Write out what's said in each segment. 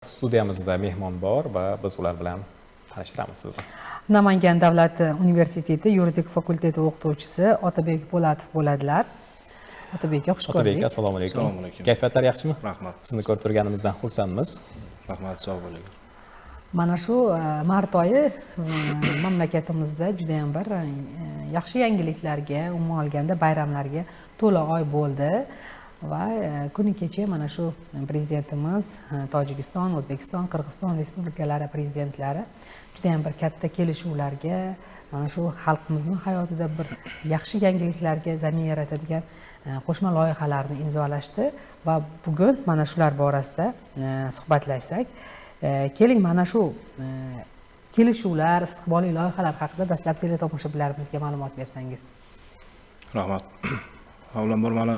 Studiyamizda mehmon bor va biz ular bilan tanishtiramiz sizni. Namangan davlat universiteti yuridik fakulteti o'qituvchisi Otabek Po'latov bo'ladilar. Otabek aka, xush Otabek ko'rdik. aka, assalomu alaykum. Assalomu alaykum. Kayfiyatlar yaxshimi? Rahmat. Sizni ko'rib turganimizdan xursandmiz. Rahmat, sog' bo'ling. Mana shu mart oyi mamlakatimizda judayam bir yaxshi yangiliklarga, umuman olganda bayramlarga to'la oy bo'ldi va kuni kecha mana shu prezidentimiz Tojikiston, O'zbekiston, Qirg'iziston respublikalari prezidentlari judayam bir katta kelishuvlarga, mana shu xalqimizni hayotida bir yaxshi yangiliklarga zamin yaratadigan qo'shma loyihalarni imzolashdi va bugun mana shular borasida suhbatlashsak. Keling, mana shu kelishuvlar, istiqbolli loyihalar haqida dastlab teletomoshabinlarimizga ma'lumot bersangiz. Rahmat. Avvalambor mana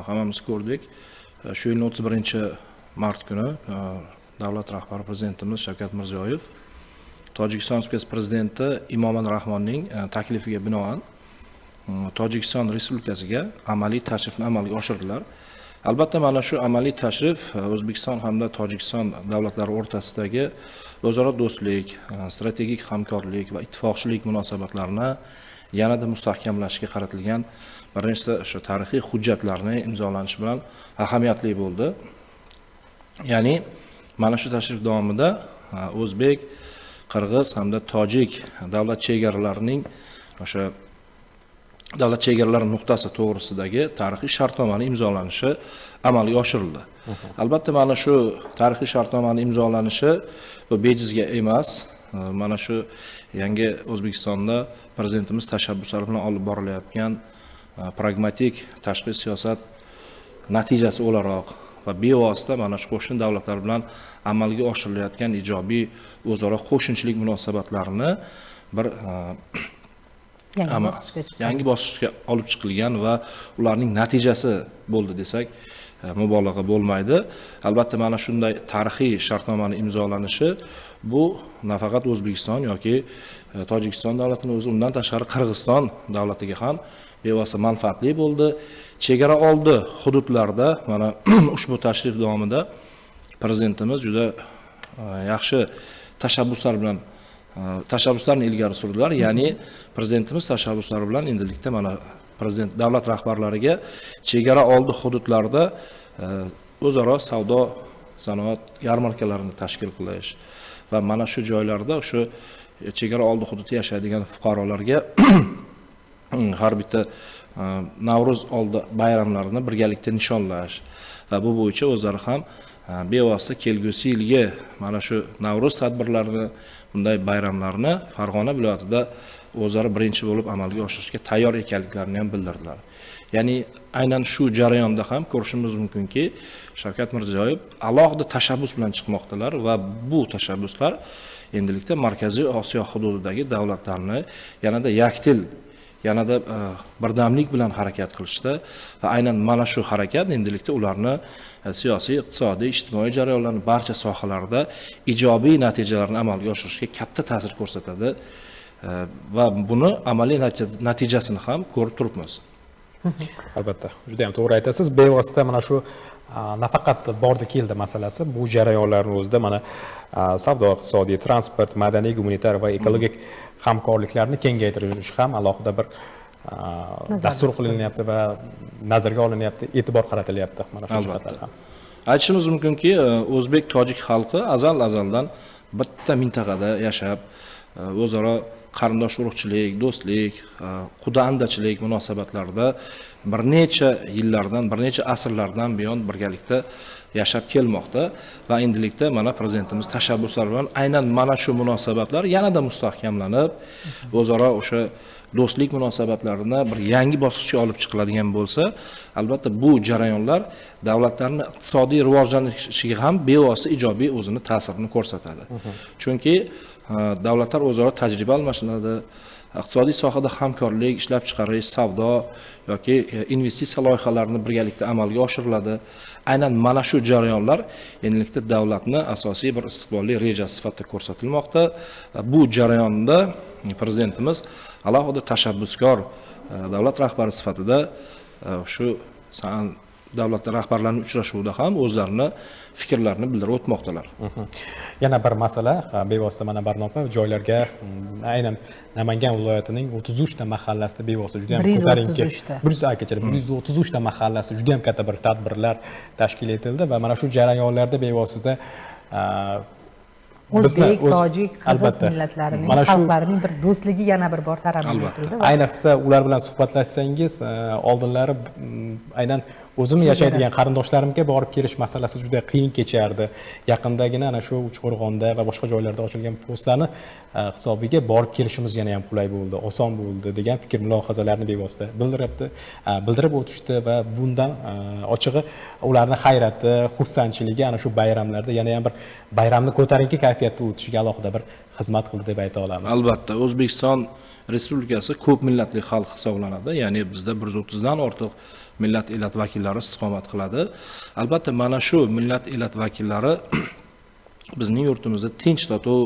hammamiz ko'rdik. Shu yilning 31 mart kuni davlat rahbari, prezidentimiz Shavkat Mirziyoyev Tojikiston Respublikasi prezidenti Emomali Rahmonning taklifiga binoan Tojikiston Respublikasiga amaliy tashrifni amalga oshirdilar. Albatta, mana shu amaliy tashrif O'zbekiston hamda Tojikiston davlatlari o'rtasidagi o'zaro do'stlik, strategik hamkorlik va ittifoqchilik munosabatlarini yanada mustahkamlashga qaratilgan bir nechta o'sha tarixiy hujjatlarni imzolanishi bilan ahamiyatli bo'ldi. Ya'ni mana shu tashrif davomida o'zbek, qirg'iz hamda tojik davlat chegaralarining o'sha davlat chegaralari nuqtasi to'g'risidagi tarixiy shartnomani imzolanishi amalga oshirildi. Albatta, mana shu tarixiy shartnomani imzolanishi bu bejizga emas. Mana shu yangi O'zbekistonda prezidentimiz tashabbuslari bilan olib borilayotgan pragmatik tashqi siyosat natijasi o'laroq va bevosita mana shu qo'shni davlatlar bilan amalga oshirilayotgan ijobiy o'zaro qo'shnichilik munosabatlarini bir yangi bosqichga chiqqan. Yangi bosqichga olib chiqilgan va ularning natijasi bo'ldi desak, mubolag'a bo'lmaydi. Albatta, mana shunday tarixiy shartnomani imzolanishi bu nafaqat O'zbekiston yoki Tojikiston davlatini o'zi, undan tashqari Qirg'iziston davlatiga ham bevosita manfaatli bo'ldi. Chegara oldi hududlarda mana ushbu tashrif davomida prezidentimiz juda yaxshi tashabbuslar bilan tashabbuslarni ilgari surdilar. Ya'ni prezidentimiz tashabbuslari bilan endilikda mana prezident davlat rahbarlariga chegara oldi hududlarda o'zaro savdo sanoat yarmarkalarini tashkil qilish va mana shu joylarda o'sha chegara oldi hududda yashaydigan fuqarolarga har bitta Navro'z oldi bayramlarini birgalikda nishonlash va bu bo'yicha o'zlari ham bevosita kelgusi yilgi mana shu Navro'z tadbirlarini, bunday bayramlarni Farg'ona viloyatida o'zlari birinchi bo'lib amalga oshirishga tayyor ekanliklarini ham bildirdilar. Ya'ni aynan shu jarayonda ham ko'rishimiz mumkinki, Shavkat Mirziyoyev alohida tashabbus bilan chiqmoqdalar va bu tashabbuslar endilikda Markaziy Osiyo hududidagi davlatlarni yanada yakdil, yanada birdamlik bilan harakat qilishda va aynan mana shu harakat endilikda ularni siyosiy, iqtisodiy, ijtimoiy jarayonlarni barcha sohalarida ijobiy natijalarni amalga oshirishga katta ta'sir ko'rsatadi va buni amaliy natijasini ham ko'rib turibmiz. Albatta, juda ham to'g'ri aytasiz. Bevosita mana shu nafaqat bordi keldi masalasi, bu jarayonlarni o'zida mana savdo iqtisodiy, transport, madaniy gumanitar va ekologik hamkorliklarni kengaytirish ham alohida bir Nazarda dastur tutildi. qilinyapti va nazarga olinyapti, e'tibor qaratilyapti mana shu jihatlar ham. Aytishimiz mumkinki, o'zbek tojik xalqi azal azaldan bitta mintaqada yashab, o'zaro qarindosh urug'chilik, do'stlik, quda andachilik munosabatlarida bir necha yillardan, bir necha asrlardan buyon birgalikda yashab kelmoqda va endilikda mana prezidentimiz tashabbuslari bilan aynan mana shu munosabatlar yanada mustahkamlanib, o'zaro o'sha do'stlik munosabatlarini bir yangi bosqichga olib chiqiladigan bo'lsa, albatta, bu jarayonlar davlatlarni iqtisodiy rivojlanishiga ham bevosita ijobiy o'zini ta'sirini ko'rsatadi, chunki davlatlar o'zaro tajriba almashinadi, iqtisodiy sohada hamkorlik, ishlab chiqarish, savdo yoki investitsiya loyihalarini birgalikda amalga oshiriladi. Aynan mana shu jarayonlar endilikda davlatni asosiy bir istiqbolli rejasi sifatida ko'rsatilmoqda. Va bu jarayonda prezidentimiz alohida tashabbuskor davlat rahbari sifatida shu davlat rahbarlarining uchrashuvida ham o'zlarini fikrlarini bildirib o'tmoqdalar. Yana bir masala, bevosita mana Barno opa joylarga, aynan Namangan viloyatining 33 ta mahallasida bevosita juda ham ko'tarinki 133 ta mahallasida juda ham katta bir tadbirlar tashkil etildi va mana shu jarayonlarda bevosita o'zbek, tojik, qirg'iz millatlarining, xalqlarining bir do'stligi yana bir bor tarannum etildi. Ayniqsa ular bilan suhbatlashsangiz, oldinlari aynan o'zim yashaydigan qarindoshlarimga borib kelish masalasi juda qiyin kechardi. Yaqindagina ana shu Uchqo'rg'onda va boshqa joylarda ochilgan postlarni hisobiga borib kelishimiz yana ham qulay bo'ldi, oson bo'ldi degan fikr mulohazalarni bevosita bildirib o'tishdi va bundan ochig'i ularni hayrati, xursandchiligi ana shu bayramlarda yana ham bir bayramni ko'tarinki kayfiyatda o'tishiga alohida bir xizmat qildi deb ayta olamiz. Albatta, O'zbekiston Respublikasi ko'p millatli xalq hisoblanadi. Ya'ni bizda 130 dan ortiq millat elat vakillari istiqomat qiladi. Albatta mana shu millat elat vakillari bizning yurtimizda tinch totuv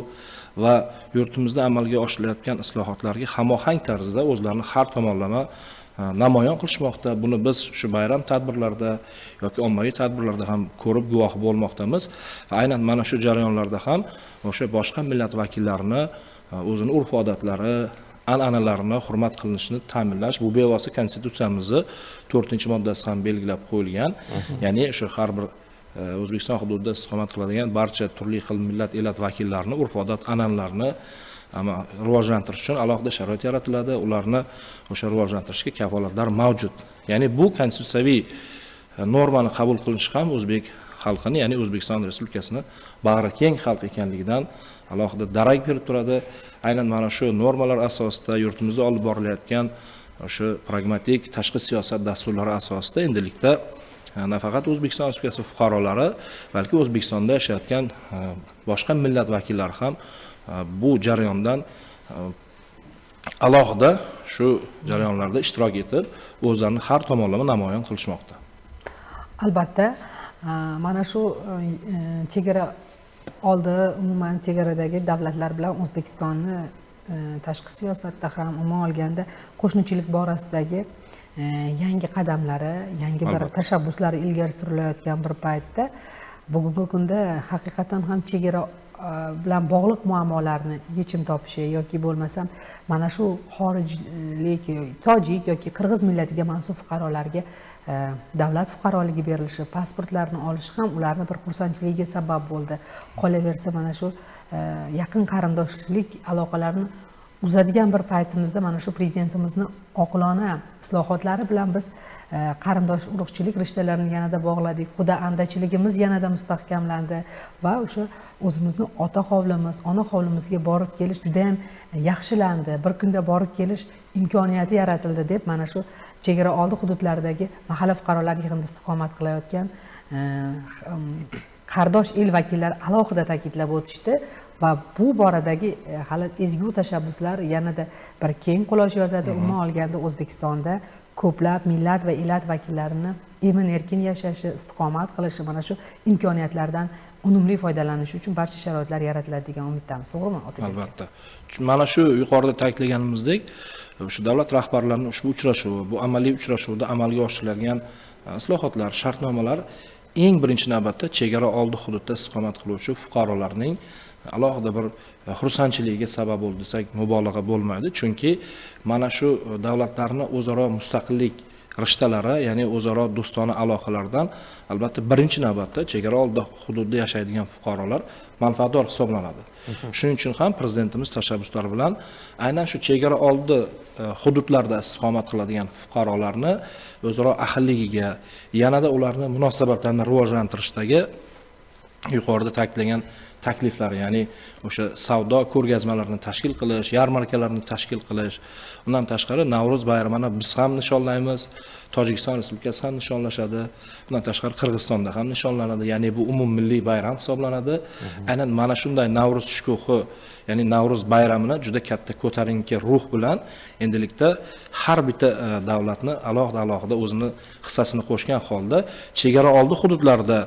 va yurtimizda amalga oshirilayotgan islohotlarga hamohang tarzda o'zlarini har tomonlama namoyon qilishmoqda. Buni biz shu bayram tadbirlarida yoki ommaviy tadbirlarda ham ko'rib guvoh bo'lmoqdamiz. Va aynan mana shu jarayonlarda ham o'sha boshqa millat vakillarini o'zini urf-odatlari, an'analarini hurmat qilinishini ta'minlash, bu bevosita konstitutsiyamizni 4-moddasi ham belgilab qo'yilgan. Ya'ni o'sha har bir O'zbekiston hududida istiqomat qiladigan barcha turli xil millat elat vakillarini urf-odat an'analarini rivojlantirish uchun alohida sharoit yaratiladi. Ularni o'sha rivojlantirishga kafolatlar mavjud. Ya'ni bu konstitutsiyaviy normani qabul qilinishi ham o'zbek xalqini, ya'ni O'zbekiston Respublikasini bag'ri keng xalq ekanligidan alohida darak berib turadi. Aynan mana shu normalar asosida yurtimizda olib borilayotgan o'sha pragmatik tashqi siyosat dasturlari asosida endilikda nafaqat O'zbekiston Respublikasi fuqarolari, balki O'zbekistonda yashayotgan boshqa millat vakillari ham bu jarayondan alohida shu jarayonlarda ishtirok etib, o'zlarini har tomonlama namoyon qilishmoqda. Albatta, mana shu chegara oldi, umuman chegaradagi davlatlar bilan O'zbekistonni tashqi siyosatda ham, umuman olganda qo'shnichilik borasidagi yangi qadamlari, yangi bir tashabbuslari ilgari surilayotgan bir paytda bugungi kunda haqiqatan ham chegara bilan bog'liq muammolarni yechim topishi yoki bo'lmasam mana shu xorijlik, tojik yoki qirg'iz millatiga mansub fuqarolarga davlat fuqaroligi berilishi, pasportlarni olishi ham ularni bir xursandchiligiga sabab bo'ldi. Qolaversa mana shu yaqin qarindoshlik aloqalarini uzadigan bir paytimizda mana shu prezidentimizni oqilona islohotlari bilan biz qarindosh urug'chilik rishtalarini yanada bog'ladik, quda andachiligimiz yanada mustahkamlandi va o'sha o'zimizni ota hovlimiz, ona hovlimizga borib kelish juda ham yaxshilandi. Bir kunda borib kelish imkoniyati yaratildi deb mana shu chegara oldi hududlaridagi mahalla fuqarolar yig'inida istiqomat qilayotgan qardosh el vakillari alohida ta'kidlab o'tishdi va bu boradagi hali ezgu tashabbuslar yanada bir keng quloch yozadi. Umuman olganda O'zbekistonda ko'plab millat va elat vakillarini emin-erkin yashashi, istiqomat qilishi, mana shu imkoniyatlardan unumli foydalanishi uchun barcha sharoitlar yaratiladi degan umiddamiz. To'g'rimi, Otabek? Albatta. Mana shu yuqorida ta'kidlaganimizdek, shu davlat rahbarlarining ushbu uchrashuvi, bu amaliy uchrashuvda amalga oshirilgan islohotlar, shartnomalar eng birinchi navbatda chegara oldi hududda istiqomat qiluvchi fuqarolarning alohida bir xursandchiligiga sabab bo'ldi desak mubolag'a bo'lmaydi. Chunki mana shu davlatlarni o'zaro mustaqillik rishtalari, ya'ni o'zaro do'stona aloqalardan albatta birinchi navbatda chegara oldi hududda yashaydigan fuqarolar manfaatdor hisoblanadi. Shuning uchun ham prezidentimiz tashabbuslari bilan aynan shu chegara oldi hududlarda istiqomat qiladigan fuqarolarni o'zaro ahilligiga, yanada ularni munosabatlarini rivojlantirishdagi yuqorida ta'kidlangan takliflar, ya'ni o'sha savdo ko'rgazmalarini tashkil qilish, yarmarkalarni tashkil qilish, undan tashqari Navro'z bayramini biz ham nishonlaymiz, Tojikiston Respublikasi ham nishonlashadi, undan tashqari Qirg'izistonda ham nishonlanadi, ya'ni bu umummilliy bayram hisoblanadi. Aynan mana shunday Navro'z shukuhi, ya'ni Navro'z bayramini juda katta ko'tarinki ruh bilan endilikda har bitta davlatni alohida-alohida o'zini hissasini qo'shgan holda chegara oldi hududlarda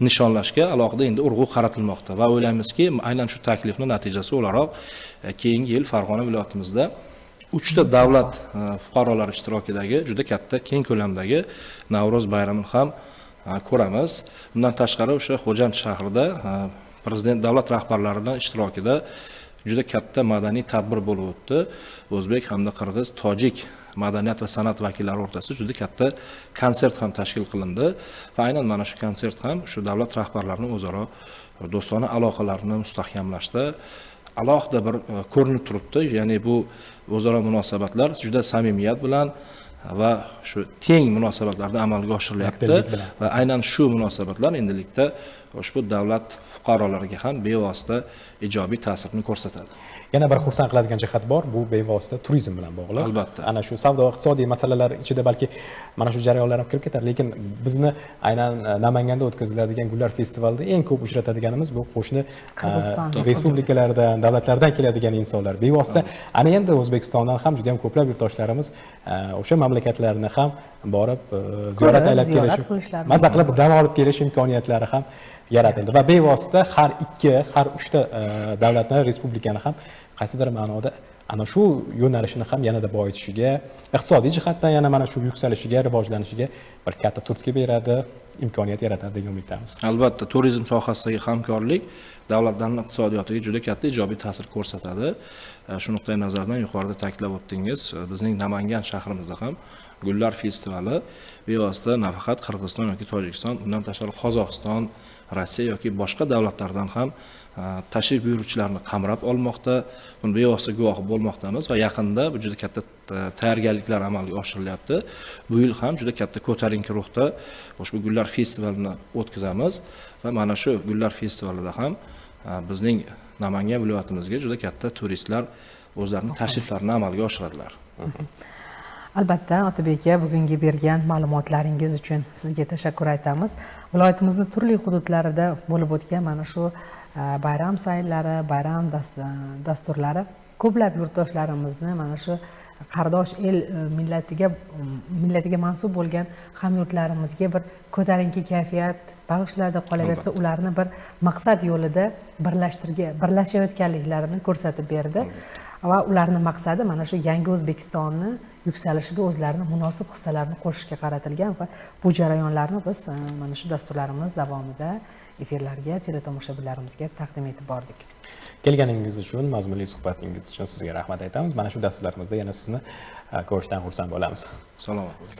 nishonlashga alohida endi urg'u qaratilmoqda va o'ylaymizki, aynan shu taklifni natijasi o'laroq keyingi yil Farg'ona viloyatimizda 3 ta davlat fuqarolari ishtirokidagi juda katta keng ko'lamdagi Navro'z bayramini ham ko'ramiz. Bundan tashqari o'sha Xo'jand shahrida prezident davlat rahbarlarining ishtirokida juda katta madaniy tadbir bo'lib o'tdi. O'zbek hamda qirg'iz, tojik madaniyat va san'at vakillari o'rtasida juda katta konsert ham tashkil qilindi va aynan mana shu konsert ham shu davlat rahbarlarining o'zaro do'stona aloqalarini mustahkamlashda alohida bir ko'rinib turibdi. Ya'ni bu o'zaro munosabatlar juda samimiyat bilan va shu teng munosabatlarda amalga oshirilyapti va aynan shu munosabatlar endilikda ushbu davlat fuqarolariga ham bevosita ijobiy ta'sirini ko'rsatadi. Yana bir xursand qiladigan jihat bor, bu bevosita turizm bilan bog'liq. Albatta. Ana shu savdo iqtisodiy masalalar ichida balki mana shu jarayonlar ham kirib ketar, lekin bizni aynan Namanganda o'tkaziladigan Gullar festivalida eng ko'p uchratadiganimiz bu qo'shni Qirg'iziston respublikalaridan, davlatlardan keladigan insonlar. Bevosita ana endi O'zbekistondan ham juda ham ko'plab yurtdoshlarimiz o'sha mamlakatlarni ham borib ziyorat aylab kelish, maza qilib dam olib kelish imkoniyatlari ham yaratildi va bevosita har ikki, har uchta davlatni, respublikani ham qaysidir ma'noda ana shu yo'nalishini ham yanada boyitishiga, iqtisodiy jihatdan yana mana shu yuksalishiga, rivojlanishiga bir katta turtki beradi, imkoniyat yaratadi degan umiddamiz. Albatta, turizm sohasidagi hamkorlik davlatlarning iqtisodiyotiga juda katta ijobiy ta'sir ko'rsatadi. Shu nuqtai nazardan yuqorida ta'kidlab o'tdingiz, bizning Namangan shahrimizda ham Gullar festivali bevosita nafaqat Qirg'iziston yoki Tojikiston, undan tashqari Qozog'iston, Rossiya yoki boshqa davlatlardan ham tashrif buyuruvchilarni qamrab olmoqda. Buni bevosita guvohi bo'lmoqdamiz va yaqinda bu juda katta tayyorgarliklar amalga oshirilyapti. Bu yil ham juda katta ko'tarinki ruhda ushbu Gullar festivalini o'tkazamiz va mana shu Gullar festivalida ham bizning Namangan viloyatimizga juda katta turistlar o'zlarining tashriflarini amalga oshiradilar. Albatta, Otabek aka, bugungi bergan ma'lumotlaringiz uchun sizga tashakkur aytamiz. Viloyatimizning turli hududlarida bo'lib o'tgan mana shu bayram sayllari, bayram dasturlari ko'plab yurtdoshlarimizni mana shu qardosh el millatiga mansub bo'lgan hamyurtlarimizga bir ko'tarinki kayfiyat bag'ishladi, qolaversa ularni bir maqsad yo'lida birlashayotganliklarini ko'rsatib berdi. Va ularning maqsadi mana shu yangi O'zbekistonni yuksalishiga o'zlarini munosib hissalarini qo'shishga qaratilgan va bu jarayonlarni biz mana shu dasturlarimiz davomida efirlarga, teletomoshabinlarimizga taqdim etib bordik. Kelganingiz uchun, mazmunli suhbatingiz uchun sizga rahmat aytamiz. Mana shu dasturlarimizda yana sizni ko'rishdan xursand bo'lamiz. Salomat bo'ling.